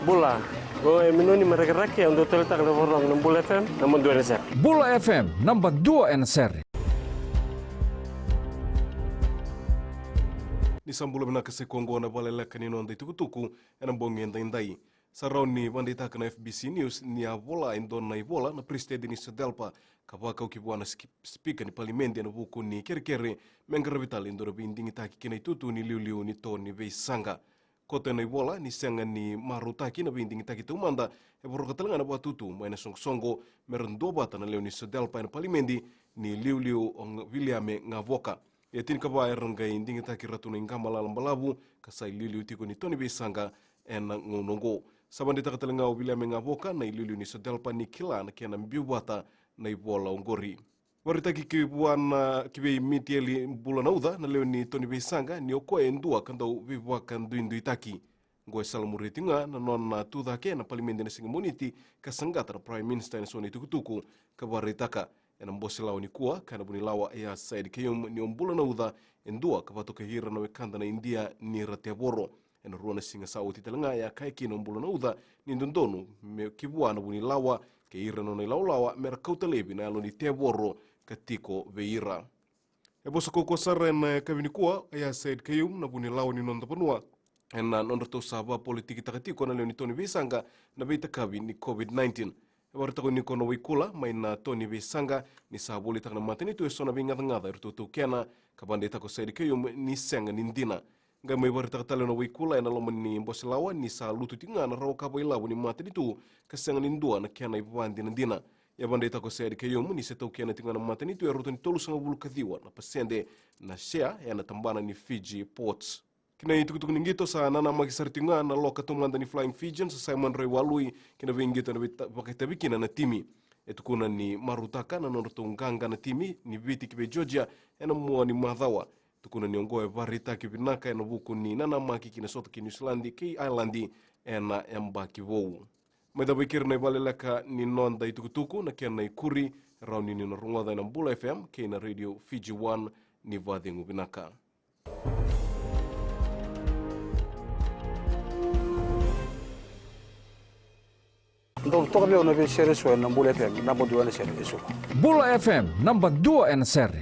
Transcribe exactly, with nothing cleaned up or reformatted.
Bula, o e Minoni Marakerake, au dau taleitaka na vakarorogo na Bula F M, naba dua ena sere. Bula F M, naba dua ena sere. Ni sa bula vinaka, sa i koya oqo na vakaleleka ni noda itukutuku ena bogi edaidai. Sa rawa ni vakadeitaka na F B C News ni a vola e dua na ivola na peresitedi ni SODELPA ka vakau ki vua na siki-, sipika ni palimedi ena vuku ni kerekere me qaravi tale e dua na veidigitaki ki na itutu ni liuliu ni to ni veisaqa. Koto ena ivola ni sega ni marautaki na veidigitaki taumada e voroka tale ga na vakatutu mai na soqosoqo me ra duavata na lewe ni SODELPA ena palimedi ni liuliu o Ga-, Viliame Gavoka. Ia tinikava era qai digitaki Ratu Naiqamalala Balavu ka sa iliuliu tiko ni to ni veisaqa ena gauna oqo. Sa vakadeitaka tale ga o Viliame Gavoka na iliuliu ni SODELPA ni kila na kena biu vata na ivola oqori. Vakaraitaki ki vua na, ki vei Mitieli Bulanauca na lewe ni to ni veisaqa ni o koya e dua ka dau veivakaduiduitaki. Oqo e salamuria tiko ga na nona tucake ena palimedi ena siga Moniti ka saqata na Prime Minister ena so na itukutuku ka vakaraitaka ena bose lawa nikua ka ena vunilawa Aiyaz Sayed-Khaiyum ni o Bulanauca e dua ka vakatokai ira na wekada na Idia ni ra tevoro. Ena rua na siga sa oti tale ga e a kaya kina o Bulanauca ni dodonu me ki vua na vunilawa kei ira na nona ilawalawa me ra kauta laivi na yalo ni tevoro ka tiko vei ira. E vosa kaukaua sara ena yakavi nikua o Aiyaz Sayed-Khaiyum na vunilawa ni noda vanua ena nodratou sa vakapolitikitaka tiko na lewe ni to ni veisaqa na veitakavi ni COVID nineteen. E vakaraitaka o Niko Nawaikula mai na to ni veisaqa ni sa volitaka na matanitu e so na veigacagaca eratou taukena ka vakadeitaka o Sayed-Khaiyum ni sega ni dina. Qai mai vakaraitaka tale o Nawaikula ena loma ni bose lawa ni sa lutu tiko ga na rawa ka vakailavo ni matanitu ka sega ni dua na kena ivakadinadina. Ia vakadeitaka o Sayed-Khaiyum ni se taukena tiko ga na matanitu e rauta ni tolusagavulu ka ciwa na pasede na share ena tabana ni Fiji Ports. Ki na itukutuku ni qito, sa nanamaki sara tiko ga na loka taumada ni Flying Fijians, Simon Raiwalui, ki na veiqito ena vakaitavi kina na timi. E tukuna ni marautaka na nodratou qaqa na timi ni Viti ki vei Georgia ena mua ni macawa. Tukuna ni oqo e vakaraitaki vinaka ena vuku ni nanamaki ki na sota kei Niusiladi kei Ailadi ena yabaki vou. Mai cava i keri na ivakaleleka ni noda itukutuku, na kena ikuri, rawa ni ni na rogoca ena Bula F M kei na Radio Fiji One. Ni vakacegu vinaka. Dou toka vei au na veisere eso ena Bula F M, naba dua ena sere eso. Bula F M, naba dua ena sere.